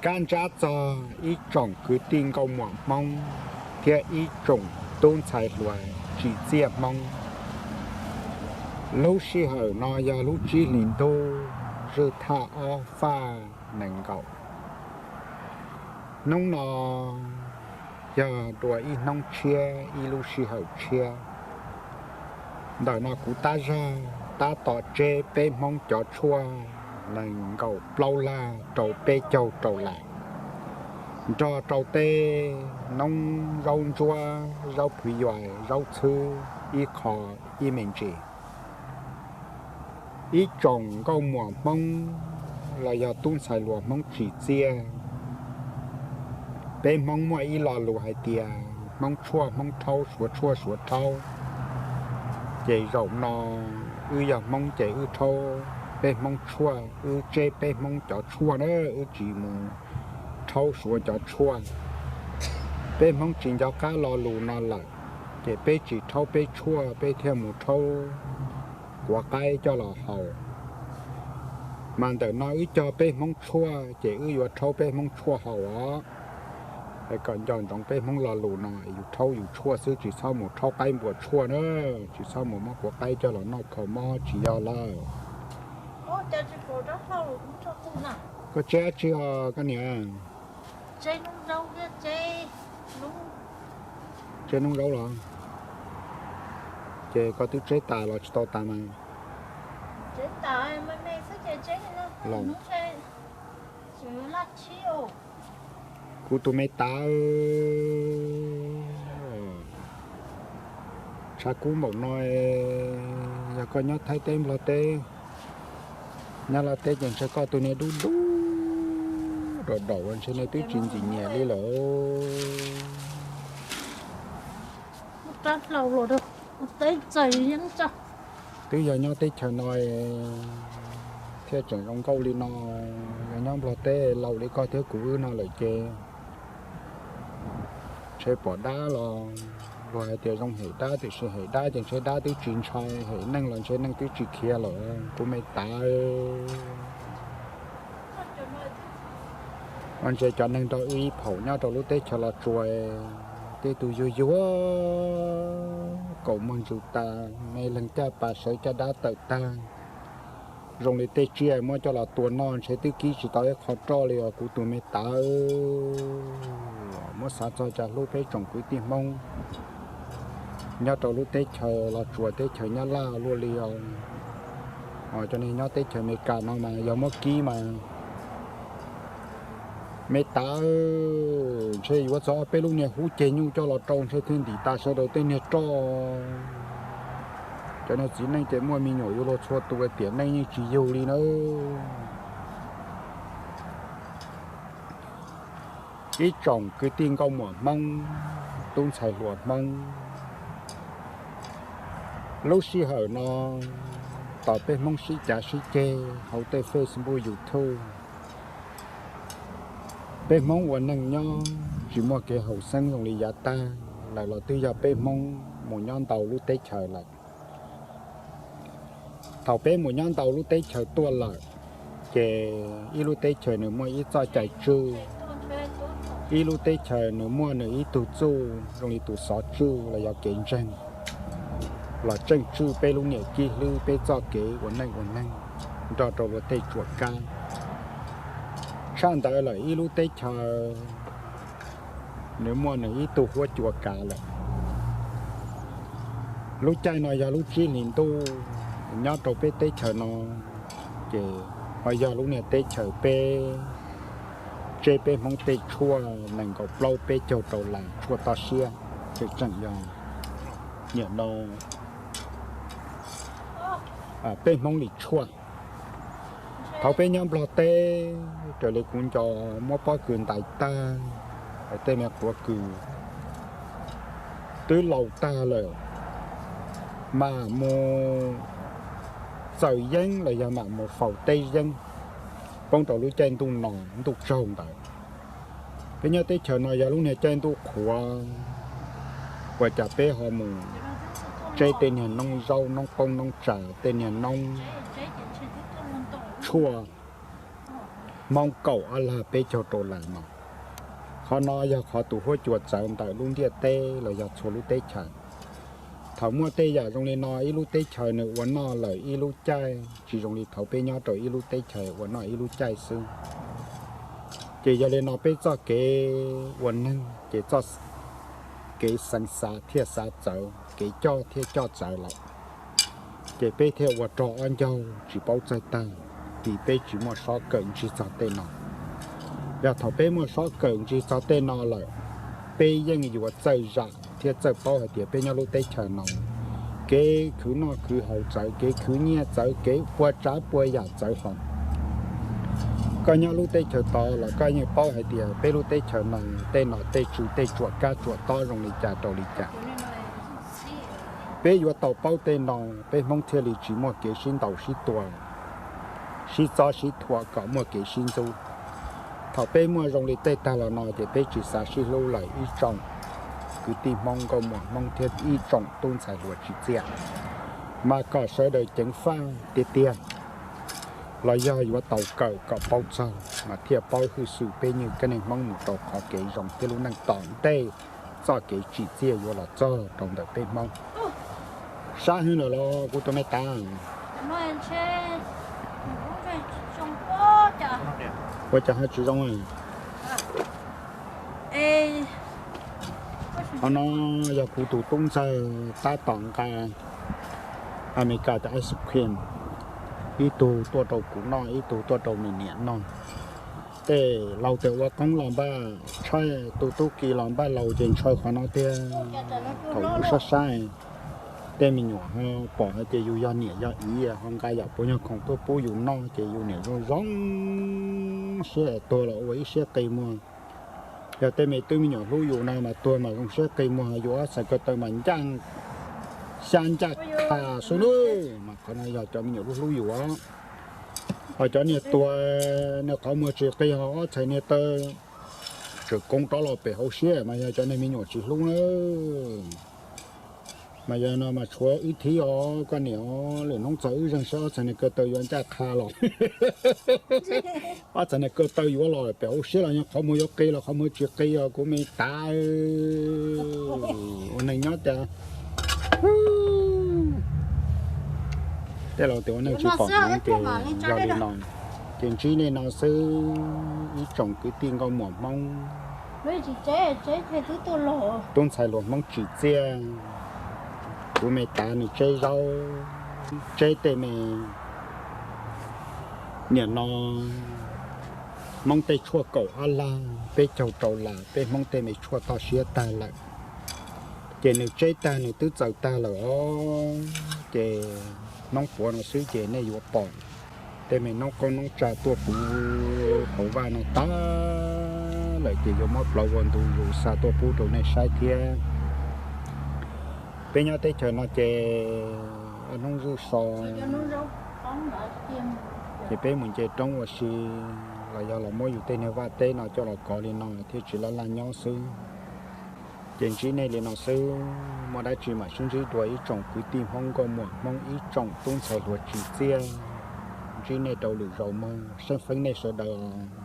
Kab ntsab txog ib tsoom kwv tij nkauj muam Hmoob thiab ib tsoom tub ntxhais hluas tsim txiaj Hmoob. Lub sij hawm no yog lub tsib hlis ntuj zwj thaj ob faj nees nkaum. Hnub no yog dua ib hnub tshiab ib lub sij hawm tshiab. Ntawm no kuv tab zaj tab tom tseb peb Hmoob cov tshuaj nees nkaum plaub lag rau peb caug rau lam, nrog rau tej noob zaub ntsuab, zaub phwv yuas, zaub txhwb ib qho ib me ntsis. Ib tsoom nkauj muam Hmoob los yog tub ntxhais hluas Hmoob tsim txiaj, peb Hmoob muaj ib lo lus hais tias Hmoob tshuaj Hmoob rhaub, Suav tshuaj Suav rhaub. Ces zaum no wb yog Hmoob ces wb rhaub peb Hmoob tshuaj, wb tseb peb Hmoob cov tshuaj na, wb tsis mus rhaub Suav cov tshuaj. Peb Hmoob tsis nco qab lo lus no lawm, ces peb tsis rhaub peb tshuaj, peb thiaj mus rhaub kuav qaib coj los haus. Mas ntawm no wb cog peb Hmoob tshuaj ces wb yuav rhaub peb Hmoob tshuaj haus os. Kom nco ntsoov peb Hmoob lo lus no, yus rhaub yus tshuaj xwb, tsis txhob mus rhaub qaib npua tshuaj na, tsis txhob mus muab kuav qaib coj los noj kho mob tsis yog lawm. Koj tseb dab tsi os koj niam? Tseb noob zaub los? Ces koj twb tseb tas los tsis tau tas mas? Los, kuv tus me tav, tshav kub npaum no, yog koj nyob Thaib teb Nplog teb, nyob Laj teb ces ntshe koj tus niag dub dub daum daum ntshe nws twb tsis ntxim nyiam li lawm. Twb yog nyob teb chaws no thiaj tseem zoo nkauj li no, yog nyob Nplog teb laus li koj thiab kuv wb no lawm ces ntshe pom dab los, luag hais tias zoo hem dab tiam sis hem dab ces ntshe dab twb tsis ntshai, hem neeg los ntshe neeg twb tsis khiav lawm kuv me tav. Ntshe cov neeg nrog wb ib phaum nyob rau lub teb chaws Los Tsuas, tej tus yuag yuag kaum muag ntsus tas, me leeg caj pas sawv caj dab tawm tag, zoo li tej tsiaj muab coj los tua noj ntshe twb kib tsis tau ib qho roj li os kuv tus me tav. Muab xav txog cas hlub peb tsoom kwv tij Hmoob nyob rau lub teb chaws Los Tsuas teb chaws Nyab Laj luaj li os. Cov neeg nyob teb chaws Amelikas no mas yog muab kib mas me tav, ntshe yuav txog peb lub niag hub ceg nyuj coj los rau ntshe thiaj ntim tas sawv daws tej niag roj. Cov niag txiv neej ces muaj me nyuam yuav luag txhua tus tiam neej yeej tsis yug li nawb. Ib tsoom kwv tij nkauj muam Hmoob, tub ntxhais hluas Hmoob, lub sij hawm no tos peb Hmoob sib cav sib ceg hauv tej Facebook YouTube. Peb Hmoob ua neej nyob tsis muaj kev haum xeeb zoo li yav tag lawm los twb yog peb Hmoob mus nyob ntau lub teb chaws lawm. Thaum peb mus nyob ntau lub teb chaws tuaj lawm, ces ib lub teb chaws nws muaj ib txoj cai tswj, ib lub teb chaws nws muaj nws ib tug txuj zoo li tus xov tswj los yog kev ntseeg, los tseem tswj peb lub niam kib hlwb peb txoj kev ua neej ua neeg nrog rau luag tej tsuam kab. Tshaj ntawd lawm ib lub teb chaws nws muaj nws ib tug huab cua kav lawm. Lub caij no yog lub tsib hlis ntuj, nyob rau peb teb chaws no ces ho yog lub niag teb chaws peb tseb peb Hmoob tej tshuaj nees nkaum plaub peb caug rau las tshuaj toj siab, tseem tseem yog niam no peb Hmoob li tshuaj. Thaum peb nyob Nplog teb, raws li kuv nco muab pob kws ntais tag, tej me quav kws twb laus tag lawm, mam mus txaws yeeb los yog mam mus faus teb yeeb poob rau lub caij ntuj no ntuj tsaug ntawd. Peb nyob teb chaws no yog lub niag caij ntuj qhuav, ua cas peb ho mus tseb tej niag noob zaub noob qoob noob tsam tej niag noob tshuaj Hmoob kaum ob lag peb caug rau las no. Qhov no yog qhov tus huab cua txawv ntawm lub ntiaj teb los yog txhua lub teb chaws. Thaum muaj tej yam zoo li no, ib lub teb chaws nws ua noj lawm ib lub caij, tsis zoo li thaum peb nyob rau ib lub teb chaws ua noj ib lub caij xwb. Ces yog li no peb txoj kev ua neeg ces txoj kev xeev xav thiaj xav txawv, kev coj thiaj coj txawv lawm. Ces peb thiaj ua rog ob ncaug tsis paub txawj tawg, vim peb tsis muaj sob kawm ntsig txog tej no. Yog thaum peb muaj sob kawm ntsig txog tej no lawm, peb yeej yuav txawj zam thiab txawj paub hais tias peb nyob lub teb chaws no, kev khwv noj khwv haus txawv, kev khwv nyiaj txawv, kev pua tsav pua yam txawv hlo. Koj nyob lub teb chaws tod los koj yeej paub hais tias peb lub teb chaws no tej nom tej tswv tej tsuam kab tsuam tob zoo li cas rau li cas. Peb yuav tau paub tej no, peb Hmoob thiaj li tsis muaj kev sib ntaus sib tua, sib txob sib thuam kom muaj kev sib ntxub. Thaum peb muaj zoo li tej tag los no ces peb tsis xav sib hlub lawm ib tsoom kwv tij Hmoob nkauj muam Hmoob thiab ib tsoom tub ntxhais hluas tsim txiaj, mas kom sawv daws ceev faj tiag tiag, los yog yuav tau kawm kom paub txog mas thiaj paub hwj xwm peb nyob kaj neeg Hmoob mus rau qhov kev zoo thiab lub neej tom ntej txoj kev tsim txiaj yuav los txog rau ntawm peb Hmoob. Sab hwb lawm los kuv tus me tav? Ua cas ho tsis zoo? Qhov no yog kuv tus tub ntxawg tab tom nqa Amelikas cov ice cream, ib tug tuaj rau kuv noj, ib tug tuaj rau nws niam noj. Tej laus tias ua qoob los npaj tshaib, tus tub ki los npaj laus ces ntshaw qhov no tiag. Thaum yus sab sab, tej me nyuam ho pom hais tias yus yog niam yog txiv ho nqa yam puav nyuag khoom tuaj pub yus noj ces yus niam zoo zoo siab es tuag los ua ib siab qi muag. Yog tej me tub me nyuam hlub yus no mas tuag mas zoo siab qi muag, yus ob txhais ko taw mas ncaj xya ncaj qha xwb nawb. Mas qhov no yog cov me nyuam hlub hlub yus. Ho cov niag tuag, niag qhov muag tsis qi ho ob txhais niag taw tseem koob rov los pem hauv siab mas yog cov niag me nyuam tsis hlub nawb. Mas yog no mas tshuav wb thib os koj niam os, lwm hnub txog wb zeeg saib ob txhais niag ko taw yuav ncaj qha los. Ob txhais niag ko taw yuav los pem hauv siab los yog qhov muag yuav qi los qhov muag tsis qi os kuv me tav. Ua neeg nyob tas tej laus tias ua neeg tsis pom hmoov ces yog li no. Ces ntsib nej no xwb ib tsoom kwv tij nkauj muam Hmoob, tub ntxhais hluas Hmoob tsim txiaj. Kuv me tav nws tseb zaub, tseb tej me, nim no Hmoob tej tshuaj kaum ob lag peb caug rau las, peb Hmoob tej me tshuaj toj siab tag lawm. Ces nws tseb tag nws twb txaws tag lawm os. Ces hnub puav no xwb ces nej yuav pom tej me noob qoob noob tsa tuaj puv hauv vaj no tag lawm ces yuav muab plhuav ua ntu zus xa tuaj pub rau nej saib thiab. Peb nyob teb chaws no ces hnub zuj so ces peb mus nce roob ua si los yog los muab yus tej niag vaj teb no coj los kov li no thiaj tsis laj laj nyob xwb. Ces ntsib nej li no xwb, muaj dab tsi mam sib ntsib dua ib tsoom kwv tij Hmoob nkauj muam Hmoob ib tsoom tub ntxhais hluas tsim txiaj. Ntsib nej rau lwm zaus mog, seej feeb nej sawv daws.